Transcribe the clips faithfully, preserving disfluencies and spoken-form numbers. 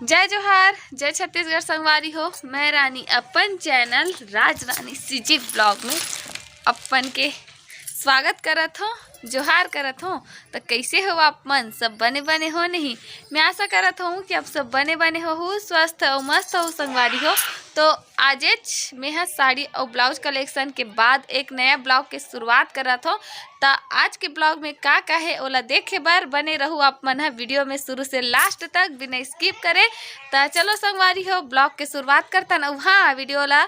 जय जोहार, जय छत्तीसगढ़ संगवारी हो। मैं रानी अपन चैनल राज रानी सीजी ब्लॉग में अपन के स्वागत करत हो, जोहार करत हो। त कैसे हो आप मन? सब बने बने हो नहीं? मैं आशा करत हूँ कि आप सब बने बने हो, स्वस्थ हो, मस्त हो संगवारी हो। तो आजेच मेहा साड़ी और ब्लाउज कलेक्शन के बाद एक नया ब्लॉग के शुरुआत करत हो। त आज के ब्लॉग में का का है ओला देखे बर बने रहू आप मन ह वीडियो में शुरू से लास्ट तक बिना स्किप करे। त चलो संगवारी हो, ब्लॉग के शुरुआत करतन। अउ हाँ, वीडियो ला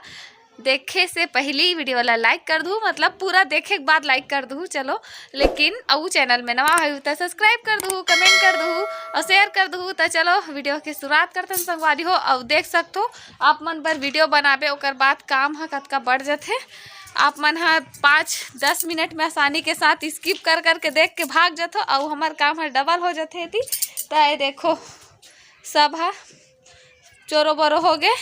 देखे से पहली वीडियो ला लाइक कर दू, मतलब पूरा देखे के बाद लाइक कर दू चलो। लेकिन अउ चैनल में नवा हो त सब्सक्राइब कर दू, कमेंट कर दू और शेयर कर दू। त चलो वीडियो के शुरुआत करतन संगवारी हो। अउ देख सकथो आप मन बर वीडियो बनाबे, ओकर बाद काम ह कतका बढ़ जथे। आप मन ह पाँच दस मिनट में आसानी के साथ स्किप कर करके देख के भाग जथो, अउ हमर काम ह डबल हो जथे एती। त ये देखो, सब ह चोरो बोरो हो गे,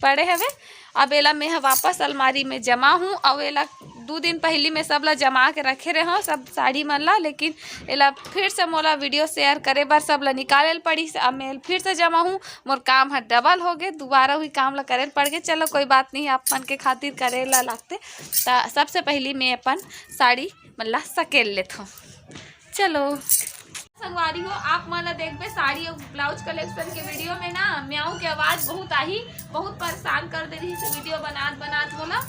पड़े हवे। अब एला मैं ह वापस अलमारी में जमा हूँ। अउ एला दू दिन पहली में सब ला जमा के रखे रहे हूँ, सब साड़ी मन ला, लेकिन एला फिर से मोला वीडियो शेयर करे बर सब ला निकाले ल पड़ी। अब मैं फिर से जमा हूँ, मोर काम ह डबल हो गे, दोबारा हुई काम ला करे ल पड़ गे। चलो कोई बात नहीं, आप मन के खातिर करे ला लागते। त सबसे पहली मैं अपन साड़ी मन ला सकेल लेथों। चलो संगवारी हो, आप मन ला देखबे साड़ी और ब्लाउज कलेक्शन के वीडियो में ना, म्याऊ के आवाज बहुत आही, बहुत परेशान कर दे रही से वीडियो बनात बनात मोला।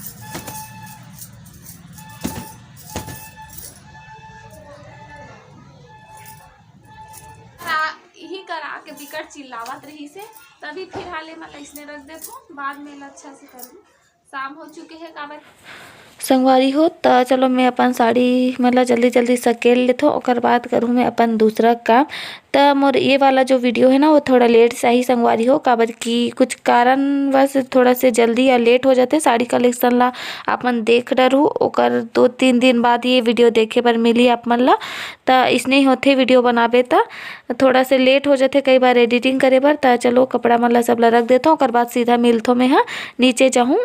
हाँ, यही करा के बिकट चिल्लावत रही से, तभी फिलहाल ये मतलब इसने रख देथों, बाद में एला अच्छा से करूँ। शाम हो चुके हे काबर। संगवारी हो, त चलो मैं अपन साड़ी मन ला जल्दी जल्दी सकेल लेथों, ओकर बाद करूँ मैं अपन दूसरा काम। त मोर ये वाला जो वीडियो है ना, वो थोड़ा लेट से आही संगवारी हो, काबर कि कुछ कारणवश थोड़ा से जल्दी या लेट हो जाथे। साड़ी कलेक्शन ला आप मन देख डरहू, ओकर दो तीन दिन बाद ये वीडियो देखे बर मिली आप मन ला। त इसने ही होथे वीडियो बनाबे त थोड़ा से लेट हो जाथे कई बार एडिटिंग करे बर। त चलो कपड़ा मन ला सब ला रख देथों, ओकर बाद सीधा मिलथों मैं ह नीचे जाहूँ।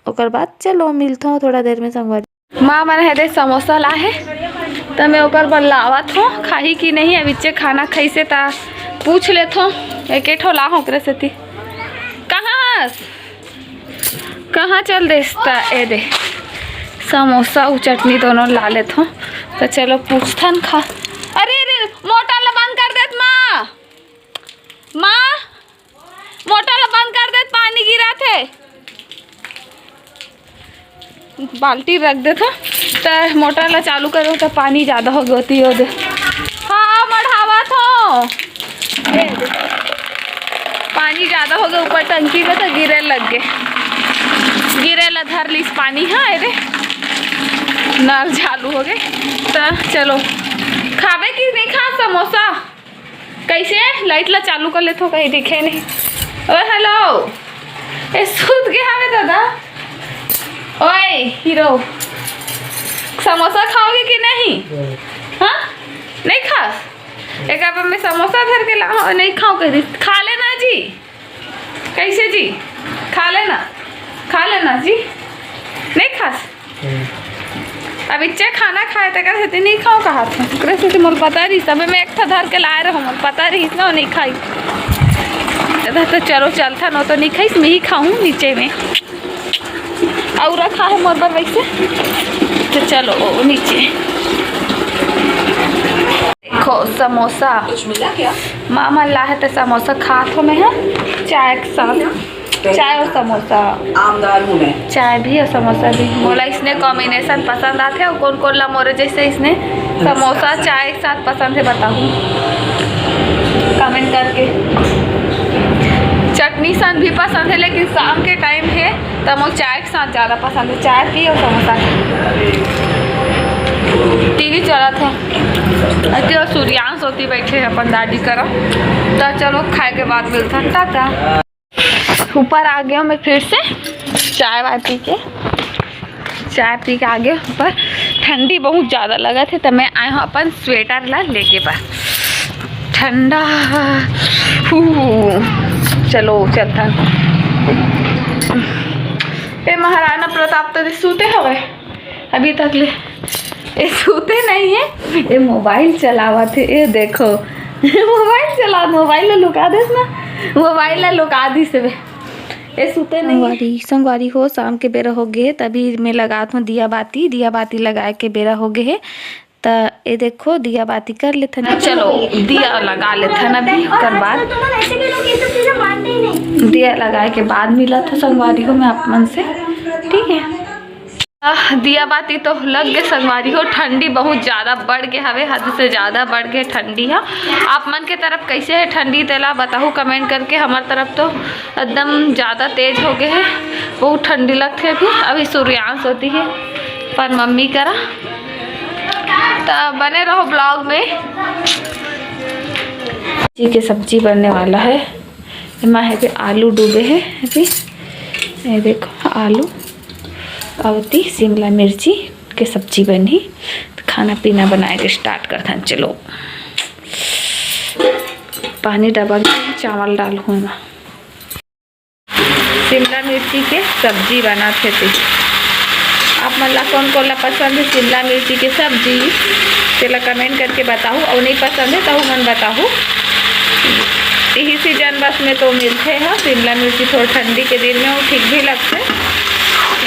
ओकर बाद चलो मिलथों थोड़ा देर में संगवारी। माँ मन हे दे समोसा ला हे, त मैं ओकर बर लावत हों, खाही कि नहीं। अब इच्चे खाना खाइसे त पूछ लेथों। एक एक ठो लाहूँ ओकरे सेती। कहाँ हस? कहाँ चल देस? त ए दे समोसा अउ चटनी दोनों ला लेथों। त चलो पूछथन खा। अरे रे, मोटर ला बंद कर देत माँ, माँ। मोटर ला बंद कर देत, पानी गिरत हे। बाल्टी रख देथों, त मोटर ला चालू करो त पानी ज्यादा हो गई होती हो दे। हाँ, मढ़ावत हों। ए, पानी ज्यादा हो गए ऊपर टंकी में, त गिरे लग गए, गिरे ला धर लिस पानी। हाँ, ए दे नल चालू हो गए। त चलो खाबे कि नहीं खा समोसा? कैसे लाइट ला चालू कर लेथों, कहीं दिखे नहीं। ओ हेलो, ए सूत के हवे दादा। ओए हीरो, समोसा खाओगे कि नहीं? हाँ, नहीं खा। एक अब मैं समोसा धर के ला, हाँ, नहीं खाओ कह दी। खा लेना जी। कैसे जी? खा लेना, खा लेना जी। नहीं खास? अब इच्चे खाना खाए तेकर सेती नहीं खाओ कहा था। ओकरे सेती मोर पता रही, सबे में एक ठा धर के लाए रहो, मोर पता रही ना, नहीं खाई। दादा तो चलो चलथा, नो तो नहीं खाइस, मैं ही खाऊं नीचे में। और रखा है मोर बर वैसे, तो चलो ओ नीचे। देखो समोसा, माँ मन ला हे त समोसा खात हो मैं ह चाय के साथ। चाय और समोसा। आमदार हूँ मैं। चाय भी और समोसा भी। मोला इसने कॉम्बिनेशन पसंद आथे। और कौन कौन ला मोरे जैसे इसने समोसा चाय के साथ पसंद है, बताहू कमेंट करके। चटनी सन भी पसंद है, लेकिन शाम के टाइम है त मोर चाय के साथ ज़्यादा पसंद है, चाय पी और समोसा खा। टीवी चलत है, अति और सूर्यांश होती बैठे हैं अपन दादी करा। त चलो खाए के बाद मिलता, टाटा। ऊपर आ गया मैं फिर से चाय वाय पी के, चाय पी के आ गया ऊपर। ठंडी बहुत ज़्यादा लगा थे, तो मैं आया हूँ अपन स्वेटर ला लेके बर। ठंडा। हू। चलो चलता। ए महाराणा प्रताप तो सूते हवे अभी तक ले। ए सूते नहीं है, ए मोबाइल चलावत है। ए देखो मोबाइल चला, मोबाइल ला लुका देस ना। मोबाइल ला लुका दिस हे। ए सुते नहीं। संगवारी, संगवारी हो, शाम के बेरा हो गे हे, तभी मैं लगात हूँ दिया बाती। दिया बाती लगाए के बेरा हो गे हे, त ए देखो, दिया बाती कर लेथन। चलो, दिया लगा लेथन अभी, ओकर बाद। दिया लगाए के बाद मिलत हूँ संगवारी हो मैं आप मन से, ठीक है? आह, दिया बाती तो लग गे संगवारी हो, ठंडी बहुत ज्यादा बढ़ गे हवे, हद से ज्यादा बढ़ गे ठंडी ह। आप मन के तरफ कैसे है ठंडी, तेला बताहू comment करके। हमर तरफ तो एकदम ज्यादा तेज हो गे हे, बहुत ठंडी लगथे। अभी, अभी सूर्यांश होती है पर मम्मी करा, त बने रहो vlog में। जी के सब्जी बनने वाला है। एमा हेबे आलू डूबे हे अभी, ये देखो आलू अउ ओती शिमला मिर्ची के सब्जी बनही। त खाना पीना बनाए के start करथन। चलो, पानी डबक गे, चावल डालहूँ एमा। शिमला मिर्ची के सब्जी बनात हे ते। आप मन ला कोन कोन ला पसंद हे शिमला मिर्ची के सब्जी, तेला comment करके बताहू, अउ नहीं पसंद हे तहू मन बताहू। इही season बस में तो मिलथे ह शिमला मिर्ची, थोड़ा ठंडी के दिन में वो ठीक भी लगथे।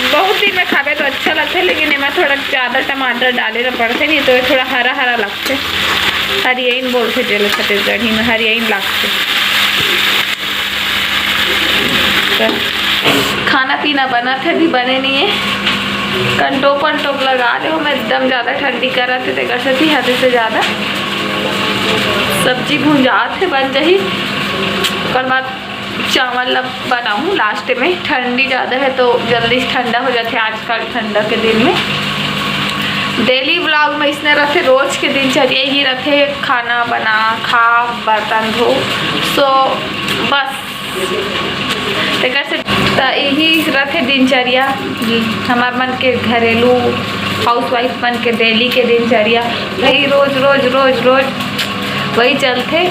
बहुत दिन में खाबे तो अच्छा लगथे, लेकिन एमा थोड़ा ज्यादा टमाटर डाले ला पड़थे, नहीं तो ये थोड़ा हरा हरा लगथे। हरियइन बोलथे जेला छत्तीसगढ़ी में, हरियइन लगथे। त खाना पीना बनत हे, अभी बने नहीं है। कंटोप अंटोप लगा दे हो, मैं एकदम ज्यादा ठंडी करत हे, तेकर सेती हद से ज्यादा सब्जी भुंजात हे, बन जाही। ओकर बाद चावल ला बनाहूँ last में। ठंडी ज्यादा है तो जल्दी से ठंडा हो जाथे आजकल ठंडा के दिन में। Daily vlog में इसने रथे, रोज के दिनचर्या ही रथे, खाना बना, खा, बर्तन धो, सो बस। तेकर से त यही रथे दिनचर्या, हमार मन के घरेलू housewife मन के daily के दिनचर्या, वही रोज, रोज, रोज, रोज वही चलथे।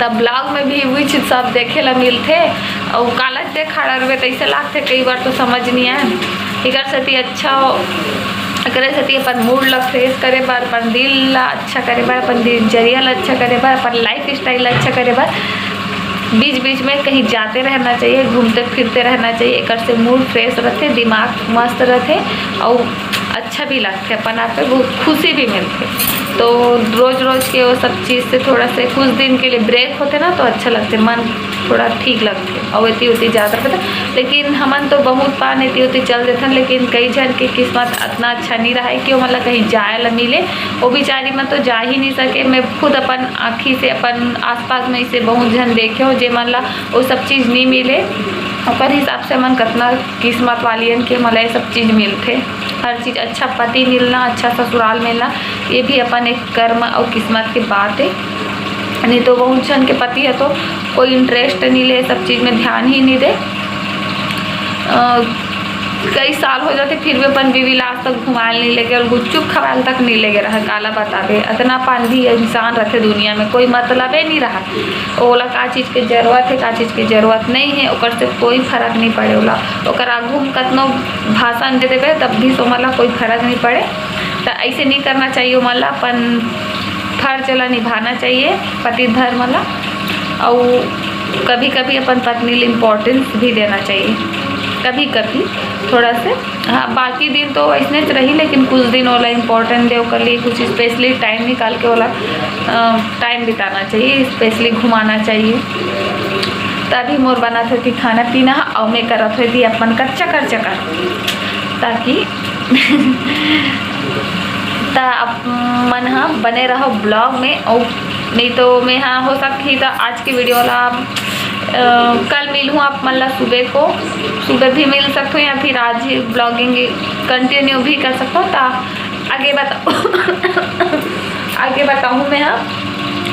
तब vlog में भी वही चीज सब देखे ला मिलथे। अउ कालच देखाड़ रहे तैसे लागथे, कई बार तो समझ नहीं आए ना। एकर सेती अच्छा, एकरे सेती अपन mood ला fresh करे बर, अपन दिल ला अच्छा करे बर, अपन दिनचर्या ला अच्छा करे बर, अपन lifestyle ला अच्छा करे बर बीच बीच में कहीं जाते रहना चाहिए, घूमते फिरते रहना चाहिए। एकर से mood fresh रथे, दिमाग मस्त रथे, अउ अच्छा भी लगथे, अपन आप पे बहुत खुशी भी मिलथे। तो रोज रोज के वो सब चीज से थोड़ा से कुछ दिन के लिए break होथे ना, तो अच्छा लगथे, मन थोड़ा ठीक लगथे। अउ एती ओती जात रथे, लेकिन हमन तो बहुत पान एती ओती चल देथन, लेकिन कई झन के किस्मत अतना अच्छा नहीं रहे कि ओमन ला कहीं जाए ला मिले। वो बेचारी मन तो जा ही नहीं सके। मैं खुद अपन आँखी से, अपन आसपास में इसे बहुत झन देखे हो, जे मन ला वो सब चीज नहीं मिले। ओकर हिसाब से हमन कतना किस्मत वालियन के, हमन ला ये सब चीज मिलथे। हर चीज, अच्छा पति मिलना, अच्छा ससुराल मिलना, ये भी अपन एक कर्म अउ किस्मत के बात है। नहीं तो बहुत झन के पति है तो कोई interest नहीं ले, सब चीज में ध्यान ही नहीं दे। अ, कई साल हो जाथे, फिर भी अपन बीवी ला आज तक घुमाए नहीं लेगे, अउ गुपचुप खवाए तक नहीं लेगे रहा। काला बताबे, अतना पान भी इंसान रथे दुनिया में, कोई मतलबे नहीं रहा। ओला का चीज के जरूरत है, का चीज के जरूरत नहीं है, ओकर से कोई फर्क नहीं पड़े ओला। ओकर आगू में कतनो भाषण दे देबे, तब भी ओमन ला कोई फर्क नहीं पड़े। त ऐसे नहीं करना चाहिए ओमन ला। अपन फर्ज ला निभाना चाहिए, पति धर्म ला। अउ कभी कभी अपन पत्नी ला importance भी देना चाहिए, कभी कभी थोड़ा से। हाँ, बाकी दिन तो वैसने रही, लेकिन कुछ दिन ओला important दे, ओकर लिए कुछ specially time निकाल के ओला, अ, time बिताना चाहिए, specially घुमाना चाहिए। तभी मोर बनत होती खाना पीना, अउ मैं करत होती अपन कच्चा कच्चा कर, ताकि त आप मन ह बने रहो vlog में। अउ नहीं तो मैं, हाँ, हो सकही त आज की video ला, अ, कल मिलूँ आप मन ला सुबह को, सुबह भी मिल सकते हो या फिर आज ही vlogging continue भी कर सकते हो। त आगे बताओ आगे बताऊँ मैं, हाँ,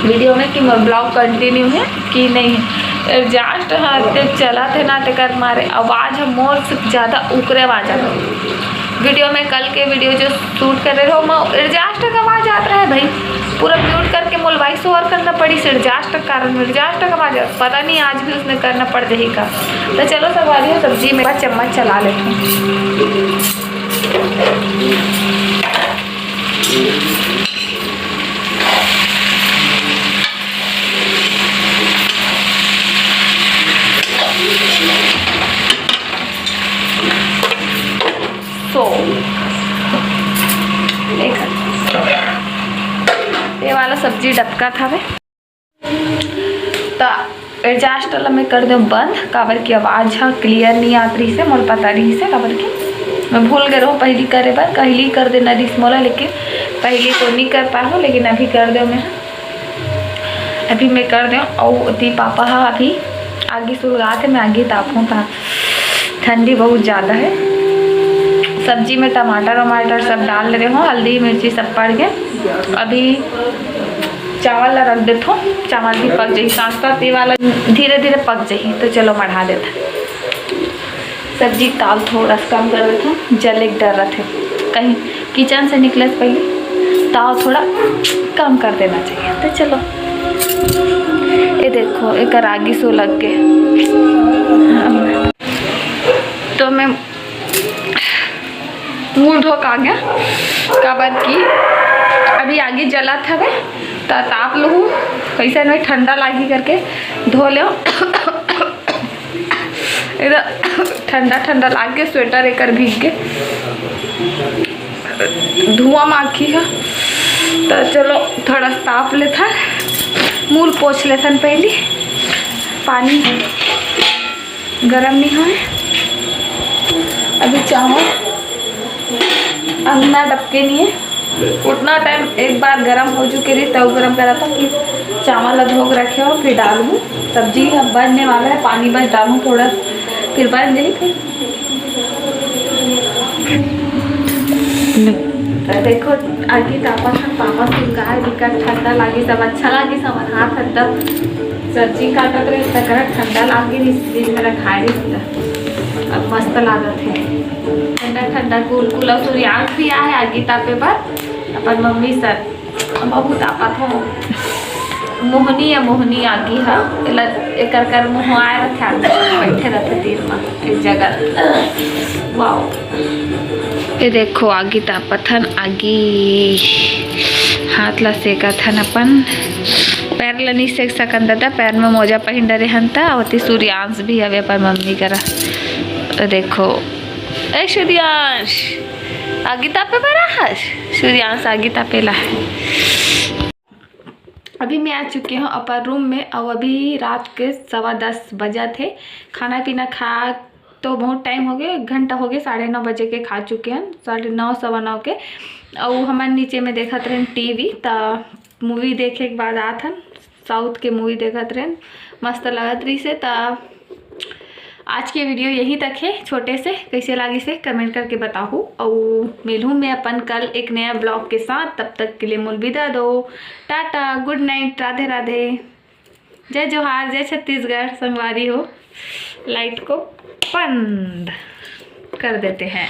video में कि मोर vlog continue है कि नहीं है। Exhaust ह ते चलत हे ना, तेकर मारे आवाज ह मोर से ज्यादा ओकरे आवाज आथे। Video में, कल के video जो shoot करे रहो, मैं exhaust का आवाज आत रहे भाई, पूरा mute करके मोला voice over करना पड़ी से exhaust के कारण। Exhaust का आवाज आत, पता नहीं आज भी उसने करना पड़ जाही का। तो चलो संगवारी हो, सब्जी में चम्मच चला लेते हैं। टपकत हवे। त एडजस्ट ला मैं कर देव बंद, काबर कि आवाज ह क्लियर नहीं आत रहिस हे, मोला पता रहिस हे, काबर कि मैं भूल गे रहूँ पहली करे बर, पहली कर देना रहिस मोला, लेकिन पहली तो नहीं कर पाहूँ, लेकिन अभी कर देव मैं। अभी मैं कर देव। अउ ओती पापा ह अभी आगी सुलगात हे, मैं आगी तापहूँ ता ठंडी बहुत ज़्यादा है। सब्जी में टमाटर वमाटर सब डाल दे रहे हो, हल्दी मिर्ची सब पड़ के। अभी चावल ला रख देथो, चावल भी पक जाही। सांस का ते वाला धीरे धीरे पक जाही। तो चलो मढ़ा देथन। सब्जी ताल थोड़ा सा कम कर देथन, जले के डर रथे, कहीं किचन से निकले से पहले ताव थोड़ा कम कर देना चाहिए। तो चलो, ये देखो, एकर आगी सुलग के। तो मैं मुंह धो के आ गया, काबर कि अभी आगी जलत हवे, त ताप लूहू, कैसे में ठंडा लागी करके धो ले। एकदम ठंडा ठंडा लाग के स्वेटर एकर भीग के धुआं माखी है। तो चलो, थोड़ा ताप लेथन, मुंह पोछ लेथन पहली। पानी गरम नहीं है अभी, चावल अंगना डबके नहीं है। उतना टाइम एक बार गरम हो चुके रही, तब गरम करा था। फिर चावल ला धो के रखे और फिर डालूँ। सब्जी अब बनने वाला है, पानी बस डालूँ थोड़ा, फिर बन जाए। फिर तो देखो, आगी तापा था, पापा सुलगाए, बिकट ठंडा लागी, सब अच्छा लागी, सब हाथ एकदम सब्जी काटत रहे, त करा ठंडा लागी, इस दिन मेरा खाए रही था। अब मस्त लागत है, ठंडा ठंडा कुल कुल। और सूर्यांश भी आए आगी तापे बर अपन मम्मी सर। बहुत आपत हो। मोहनी या मोहनी आगी ह, एला एकर कर मुँह आए रथे, आगी बैठे रथे तीर म एक जगह। वाओ। ये देखो, आगी तापत हन, आगी हाथ ला सेकत हन अपन। पैर ला नहीं सेक सकन दादा, पैर में मोजा पहिन डरे हन त। अवती सूर्यांश भी हवे अपन मम्मी करा। ये देखो, ए सूर्यांश, आगी तापे बर आहस? सूर्यांश आगी तापे ला है। अभी मैं आ चुके हूँ अपन रूम में। और अभी रात के सवा दस बजा थे। खाना पीना खा तो बहुत टाइम हो गए, एक घंटा हो गए, साढ़े नौ बजे के खा चुके हैं, साढ़े नौ, सवा नौ के। और हमन नीचे में देखत रहन टीवी, त मूवी देखे के बाद आत हन, साउथ के मूवी देखत रहन, मस्त लगत रहिस हे। त आज के वीडियो यहीं तक है, छोटे से। कैसे लागिस हे कमेंट करके बताहू, और मिलूँ मैं अपन कल एक नया ब्लॉग के साथ। तब तक के लिए मोल विदा दो, टाटा, गुड नाइट, राधे राधे, जय जोहार, जय छत्तीसगढ़। संगवारी हो, लाइट को बंद कर देते हैं।